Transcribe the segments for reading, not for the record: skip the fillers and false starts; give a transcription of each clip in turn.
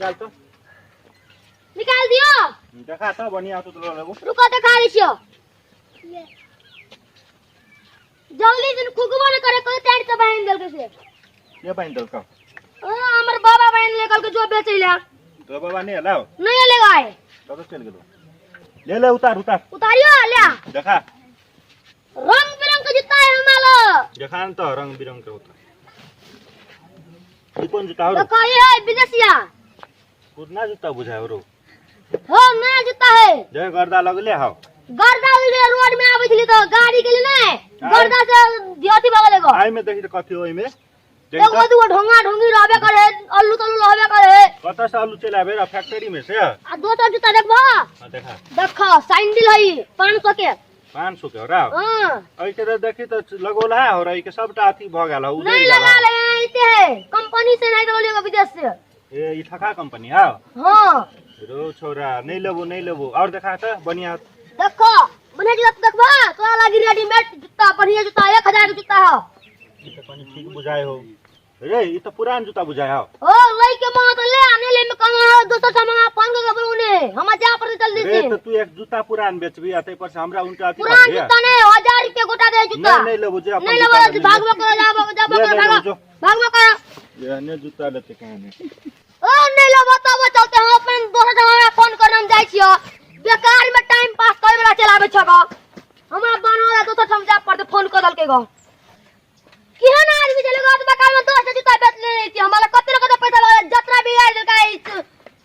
निकाल तो। निकाल दियो। देखा तो बढ़िया होतो तो ल लेबो। रुको देखा दै छियो। जल्दी दिन खुगबो न करे कोई टाइट से बांध देलकै से। के बांधि देलकौ? ओ हमर बाबा बांधि ले कहलकै जो बेचै ले। तो बाबा नहीं एलौ? नहीं एलै गाय। कतऽ चलि गेलौ? ले ले उतार उतार। उतारियो ले। देखा। रंग बिरंग के जूता है हमारा। देखा न तो रंग बिरंग के होता। ई कोन जूता हो? देखो ये है विदेशिया। पुरना जूता बुझाय रो। हो नया जूता है। जय गर्दा लगले हौ। गर्दा उड़े रोड में आबै छली तो गाड़ी गेली नै गर्दा से अथी भऽ गेलै गो। आई में देखी त कथी ओइ में। एगो दूगो ढोंगा ढोंगी रहबे करे, अल्लू तल्लू रहबे करे। कतऽ से आलू चलि आबे फैक्ट्री में से? आ दोसर जूता देखबो? हाँ, देखा। देखो सैंडल है 500 के। 500 के हो रहा? हाँ। एहि के देखी तो लगौलहा हो रहा, के सबटा अथी भऽ गेल हो, उधेड़ नहीं गेल लगा हो। ले इते है कंपनी से नहीं लगौलियो विदेश से। ए ई ठका कंपनी है? हाँ। रो छोरा नहीं लेबो नहीं लेबो। और देखा तो बढ़िया। देखो बढ़िया जूता देखबो तोरा लागी रेडीमेड जूता, बढ़िया जूता 1000 के जूता हो। ई तो कनी ठीक बुझाय हो रे, ई तो पुरान जूता बुझाय हो। ओ लई के मां तो ले आने ले में कमा हो दोसर सामान फोन के बोलू ने हम जा पर जल्दी रे से। तो तू एक जूता पुरान बेचबी आ तै पर से हमरा उनटा अथी पुरान करबिही। जूता नहीं 1000 रुपया गोटा दे जूता। नहीं, नहीं लेबो जे अपन नहीं जूता लेबो, लेबो। भागबो करो, जाबो, जाबो ले, करो, ले, भागो। जो। भागबो करो। ये ने जूता लेते कहाँ ने? ओ नहीं लेबो तब चलते हम अपन दोसर सामान फोन कर हम जाय छियो। बेकार में टाइम पास करे वाला चलाबे छगो। हमरा बनवाला दोसर ठाम जाय पड़ते फोन कर देलकै गो। केहन आदमी चले गो बेकार में 10 जूता बेच लेने छी हमरा कते न कते पैसा लगल जतरा भी आयल देलकै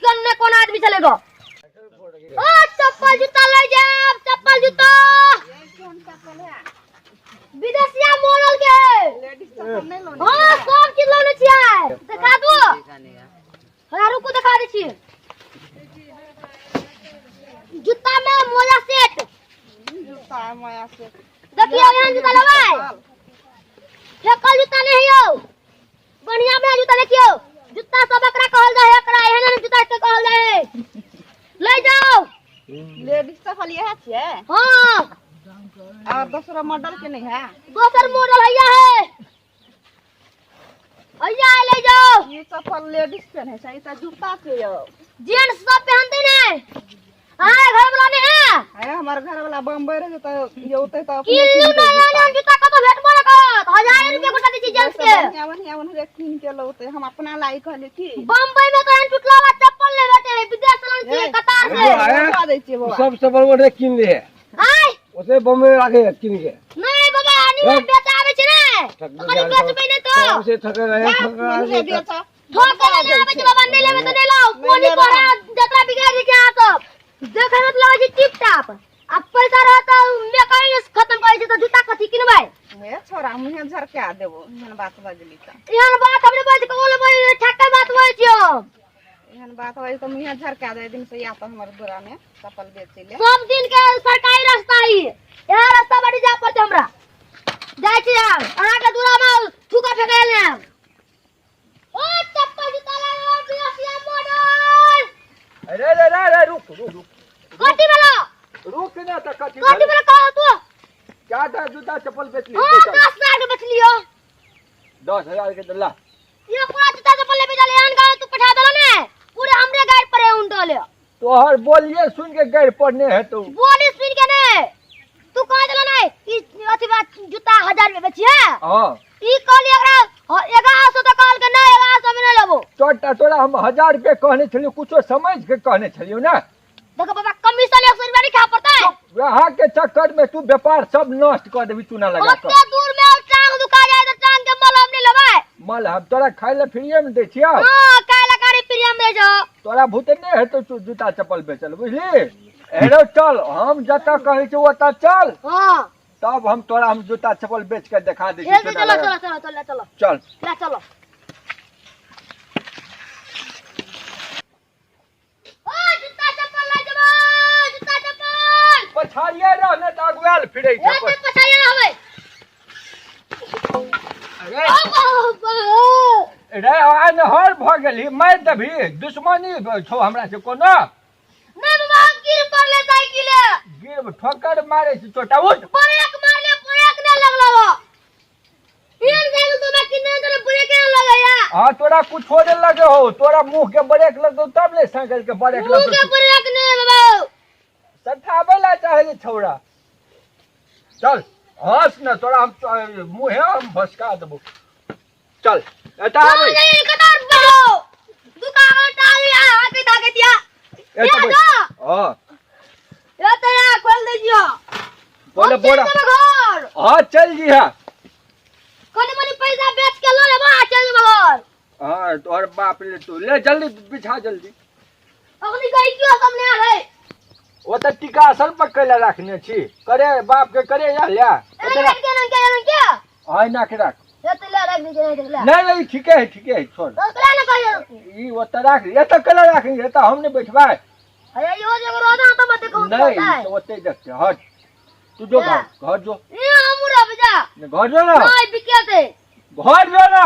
कोन ने कोन आदमी चले गो। ओ चप्पल जूता ले जाब, चप्पल जूता विदेशिया मॉडल के। हां सब चीज लौने छियै, देखा दो। हमरा रुकू देखा दै छी। जूता में मोजा सेट। जूता मोजा सेट। देखियो एहन जूता लेबै, फेकल जूता नहीं यौ, बढ़िया बढ़िया जूता देखियो। जूता सब एकरा कहल जाय है, एकरा एहन एहन जूता के कहल जाय है। ले जाओ। लेडीज चप्पल इएह छियै? हाँ। और दोसरो मॉडल के नहीं है? दोसर मॉडल हैया है, हैया है, ले जाओ। ई चप्पल लेडीज पहने छै, ई तऽ जूता छै यौ। जेंट्स सब पहनते नहीं। अहाँ घर वाला नहीं है? अरे हमार घर वाला बम्बई रहे तऽ यौते तऽ अपने किल्लू कीन के नहीं जूता। एहन जूता कतौ भेटबो नहि करत, 1000 रुपया गोटा दै छै जेंट्स के। बढ़िया बढ़िया उन्हें कीन के लौते, हम अपना लाई कहली की। बम्बई में तो एहन टूटला हुआ चप्पल नहीं भेटे है, विदेश से लानै छियै, कतार से। अरे, बौआ, दै छियै बौआ। सब चप्पल ओकरे कीन ले है। आय। ओते बम्बई में राखे है कीन के। नहीं बाबा, आनी में बेचा आबै छै ने। कनी बेचबै नहि तऽ। सबसे थके रहे, थके मुँहे रहे। बेचा। ठोके नहि आबै छै बाबा, नहि लेबै तऽ नहि लाउ। कोनी कोरा जतरा बिगाड़ दै छै अहाँ सब। देखै मे तऽ लगै छै टिप टाप, आ पैसा रहत तऽ मेकअप खत्म करै छै तऽ जूता कथी किनबै? हे छोरा, मुँहे झरका देबो एहन बात बजली तऽ। एहन बात हमरे बजै छै, ककरो बजै ठक्का बात बजै छियौ। एहन बात बजै तऽ मुँहे झरका दे। दिन से या तऽ हमर दूरा में चप्पल बेचै ले। सब दिन के सरकारी रास्ता ही इएह रास्ता बाटी जाय पड़तै हमरा। जाइ छी आब अहाँके दूरा में थूका फेकै लए आब। ओ चप्पल जूता लागल बिरसिया मॉडल। अरे रे रे रे, रुक रुक रुक। कथी भेलो? रुक ना त कथी कथी भेलो? भेलो कह तू? क्या टा जूता चप्पल बेचली? हां, 10,000 के बेचलियो। 10,000 के दला। ये पूरा जूता चप्पल ले बेचले एहन गाँव तू पठा देलो ने, पूरे हमरे गाड़ पर है उन डले। तोहर बोलिए सुन के गैर पड़ने है तू। बोली सुन के ने तू कह देलो ने ई अथी बात जूता 1000 रुपया बेचिए। हां। ई कहली एकरा 1100 तो कहल के नहीं, 1100 में नहीं लेबो। तोरा तोरा हम 1000 रुपया कहने छलियो, कुछो समझ के कहने छलियो ना। देखो बाबा, कमीशन 100 रुपया नहीं खा पड़ता है। वहाँ के चक्कर में तू व्यापार सब नष्ट कर देबी चूना लगा के। ओते दूर में और टांग दुखा जाए तो टांग के मलहम नहीं लेबै। मलहम तोरा खाय ले फ्रीए में दै छियौ। हां, खाय ले गाड़ी फ्रीए में दै छौ। तोरा भूत नहीं हेतौ तू जूता चप्पल बेचल, बुझली? हेरो चल, हम जतऽ कहै छियौ ओतऽ चल। हां। तब हम तोरा हम जूता चप्पल बेच के देखा दै चल छियौ। चलो चलो चलो चलो चलो। चल। ले चलो। ओ जूता चप्पल ले जेबो, जूता चप्पल। पछाड़िए रह ने तऽ अगुआल फिरै छै। ए, तऽ पछाड़िए रहबै। अरे। ओ बाबा। रे अनहर भऽ गेलही, मारि देबही, दुश्मनी छौ हमरा से कोनो? नहीं बाबा, हम गिर पड़ले साइकिले। गिर ठोकर मारे छै चोटा, उठ। ब्रेक मारले, ब्रेक नहीं लगलो। एहन साइकिल तो मैं किने तोरे ब्रेक नहीं लगैया। हाँ तोरा कुछो नहीं लगे हो, तोरा मुंह के ब्रेक लगतो तब ने साइकिल के ब्रेक मुंह के लगतो। ब्रेक ने बाबा। सठाबै ला चाहे छै छौड़ा। चल हंस ने तोरा हम मुँहे हम भसका देबो। चल एता आबै। नहीं कतार बहो दुकान टाली आ आके ताके दिया। एता बैठ। हां एता या खोल दीजियो। बोले बोरा। घर। हां चल जी। हां कनी मनी पैसा बेच के लो लेबो आ चल घर। हां तोहर बाप ले तू ले जल्दी बिछा जल्दी। अखनी कहै कियो सब ने रे। ओ त टीकासन पर कैला राखने छी, करे बाप के करे या ले। एना के ना के ना के। हां ना के राख। एते ले राख दीजिए ले। नहीं नहीं ठीक है ठीक है छोड़। तो कला ना कहियो। ई ओत राख, ये त कैला राख, ये त हम नहीं बैठबै। अरे यो जगह रोदा त मत देखो। नहीं तो ओते देखते हट तू जो घर घर जो। ए हम रह जा। घर जो ना। नहीं बिके से। घर जो ना।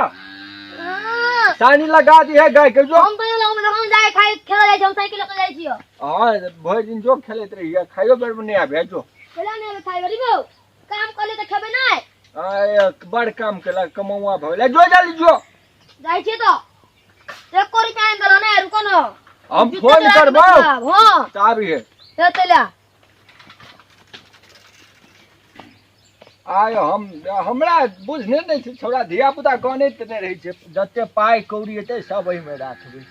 सानी लगा दी है गाय के जो। हम तो लोग में हम जाए खाए खेले जाय हम साइकिल लके जाय छियो। हां भरि दिन जो खेलैत रहिए, खाइयो बेर में नहीं आबे जो। खेला नहीं आबे खाइ बेर में। काम करले त खेबे नहीं। हां बड़ काम केला कमौआ भले जो जल्दी जो। जाय छी तो एको रुपया नहीं देलो ना, रुको ना। हम फोन करबो। हां चाबी है। ए तेला। आय हम हमरा बुझने नहीं छै छोड़ा, धिया पुता कनैत नहि रहै छै, जते पाइ कौड़ी हेतै सब एहिमे राखबै।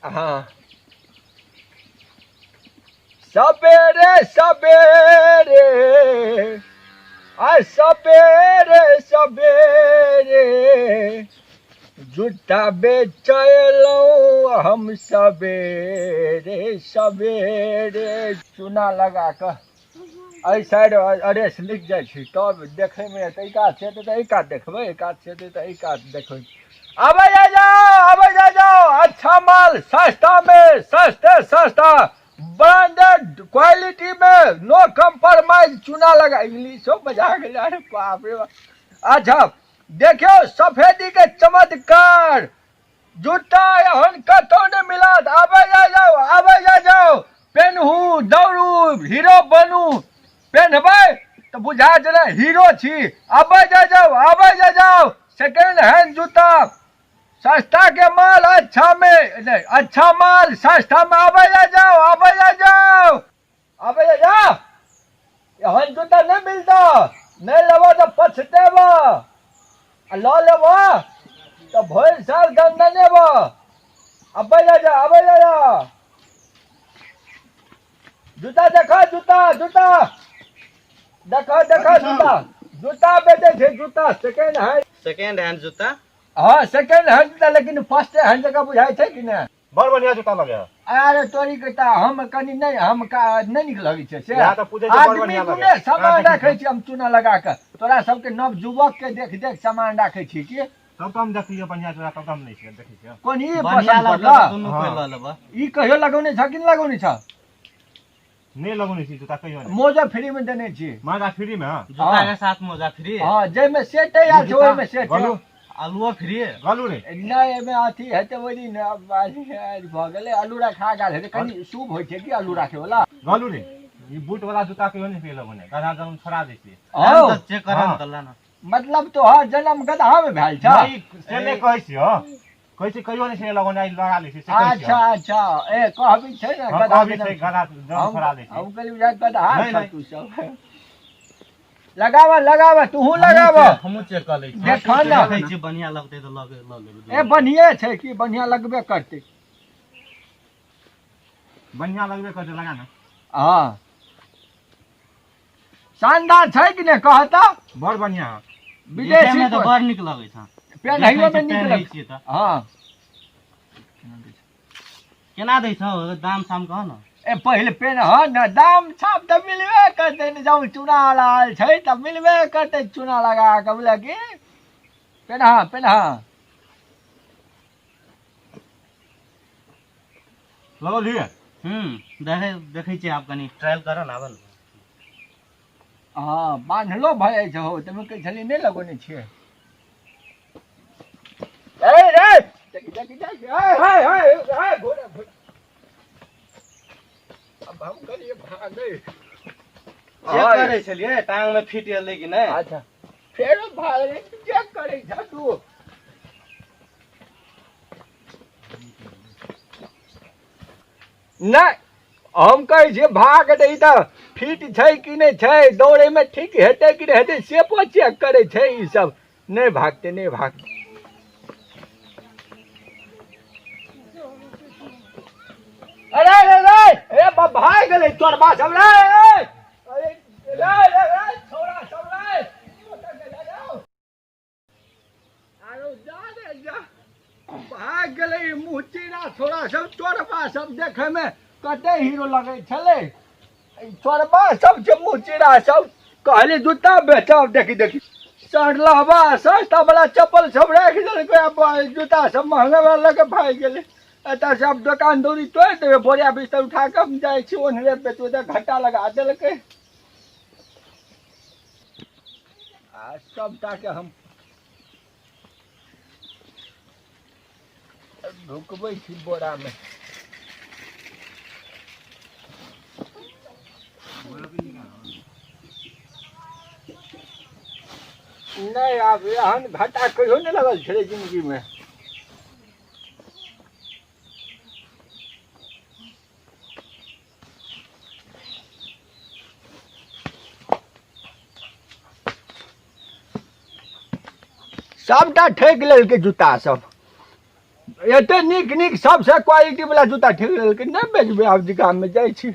हाँ सबेरे सबेरे आ सबेरे सबेरे जूता बेचलहुँ हम सबेरे सबेरे। चूना लगा कऽ एहि साइड अरेस लिख जाइ छै तब देखैमे एतै, एहि कात से एतै तऽ एहि कात देखबै, एहि कात से एतै तऽ एहि कात देखबै। आबै जा जाओ, आबै जा जाओ, अच्छा माल सस्ता में, सस्ते सस्ता, ब्रांडेड क्वालिटी में, नो कम्प्रोमाइज। चूना लगा इंग्लिशो बजा गेलै, अरे बाप रे बाप। अच्छा देखियौ सफेदी के चमत्कार, जूता एहन कतौ नहि मिलत। आबै जा जाओ, आबै जा जाओ, पेन्हू दौड़ू हीरो बनू, पेन्हबै तऽ बुझा जेना हीरो छी। आबै जा जाओ, आबै जा जाओ, सेकेंड हैंड जूता, सस्ता के माल अच्छा में नहीं, अच्छा माल सस्ता में। आबै जा जाओ, आबै जा जाओ, आबै जा जाओ, एहन जूता नहीं मिलता, नहीं लेबो तऽ पछतेबो, आ लऽ लेबो तऽ भरि साल गंदनेबो। आबै जा जाओ, आबै जा जाओ, जूता देखो, जूता जूता देखो, देखो जूता, जूता बेचै छै जूता सेकेंड हैंड। सेकेंड हैंड जूता? हाँ सेकेंड हैंड जूता, लेकिन फर्स्ट हैंड जकाँ बुझाइ छै कि नहि? बड़ बढ़िया जूता लगे है। अरे तोरी के ता हम कनी नहीं, हम का नहीं निक लगै छै से। यहाँ तऽ पूछै छै, बड़ आदमी बढ़िया लगे। गुने सामान हाँ, राखै छी हम चूना लगा के, तोरा सबके नव युवक के देख देख सामान राखै छी की? तब तऽ हम देखलियै बढ़िया जूता, तब तऽ हम नहि छियै देखै छियै। कोन ई बढ़िया पसंद लगतौ पड़ल? तऽ दुनू हाँ। कोइ लऽ लेबऽ। ई कहियो लगौने छ कि नहि लगौने छ? नहि लगौने छी जूता कहियो नहि। मोजा फ्री में देने छी। मोजा फ्री में? हाँ। जूता हाँ। के साथ मोजा फ्री? हाँ, जाहिमे सेट आयल छै ओहिमे सेट। गलू। आलुओ फ्री? गलू रे। नहि, एहिमे अथी हेतै ओहि दिन भऽ गेलै, आलू रखा गेल हेतै, कनि शुभ होइ छै कि आलू राखै वाला। गलू रे, ई बूट वाला जूता कहियो नहि लगौने, गधा जन्म छोड़ा दै छियै। हौ। तऽ चेक करऽ हाँ। ने तऽ ला ना। मतलब तोहर जन्म गधा में भेल छ? नहीं, से नहि कहै छियौ, कहै छी कहियो नहि छै लगौने, आइ लगा लै छी से कहै अच्छा छियौ। अच्छा, ए कहबी छै ने हाँ, गधा कहबी जन्म छै गधा जन्म हम छोड़ा दै छी। हम कहलियै बुझाय गधा नहीं, छ नहीं। तू सब। लगावा लगावा, तूहू लगावा। हमहूँ चेक कऽ लै छी। देखऽ ने। देखै छी बढ़िया लगतै तऽ लऽ लेबै। ए बढ़िए छै कि, बढ़िया लगबे करतै। बढ़िया लगबे करतै, लगा ने। हाँ शानदार छै कि नहि कहता? बड़ बढ़िया है। विदेशी देखैमे तऽ बड़ नीक लगै छै। पेन्हैयो में देखै छी, नीक पेन्है लगै छियै तऽ। हाँ केना दै छौ दाम साम कह ने। ए पहिले पेन हँ ने, दाम छाप तऽ मिलबे करतै ने, जब चूना लागल छै तऽ मिलबे करतै चूना लगा कऽ, बुझल कि? पेन्हा पेन्हा। लगल हियै? देखै देखै छियै आब कनि ट्रायल करऽ ने, आबऽ ने। हँ बान्हलो भऽ जाइ छै हौ, तमे कहै छलियै नहि लगौने छियै। ए रे देखी देखी देखी, ए हे हे हे, घोड़ा घोड़ा। अब हम कहलियै भागै। चेक करै छलियै टांग में फिट एलै कि नहि। अच्छा फेरो भागलै, चेक करै छ तू। नहि, हम कहै छियै भाग दै तऽ फिट छै कि नहि छै, दौड़ैमे ठीक हेतै कि नहि हेतै से पर चेक करै छै ई सब। नहि भागतै, नहि भागतै। अरे अरे रे, ए भाग गेलै चोरबा सब रे। अरे रे रे रे, छोरा सब रे, कतऽ गेलै रौ? आरो जा रे जा, भाग गेलै ई मुँह चीरा छोरा सब चोरबा सब। देखैमे कते हीरो लगै छलै ई चोरबा सब छै, मुँह चीरा सब। कहली जूता बेचब, देखी देखी सड़लहबा सस्ता वाला चप्पल सब राखि देलकै आ जूता सब महंगा वाला लऽ के भागि गेलै। एतऽ से आब दोकान दौरी तोड़ि देबै, बोरिया बिस्तर उठा कऽ हम जाइ छी ओन्हरे बेचबै तऽ घाटा लगा देलकै। आ सबटाके हम ढुकबै छी बोरामे। नहि, आब एहन घाटा कहियो नहि लगल छलै जिन्दगीमे। सबटा ठकि लेलकै जूता सब, एते नीक नीक सबसे क्वालिटी वाला जूता ठकि लेलकै। नहि बेचबै आब, गाममे जाइ छी।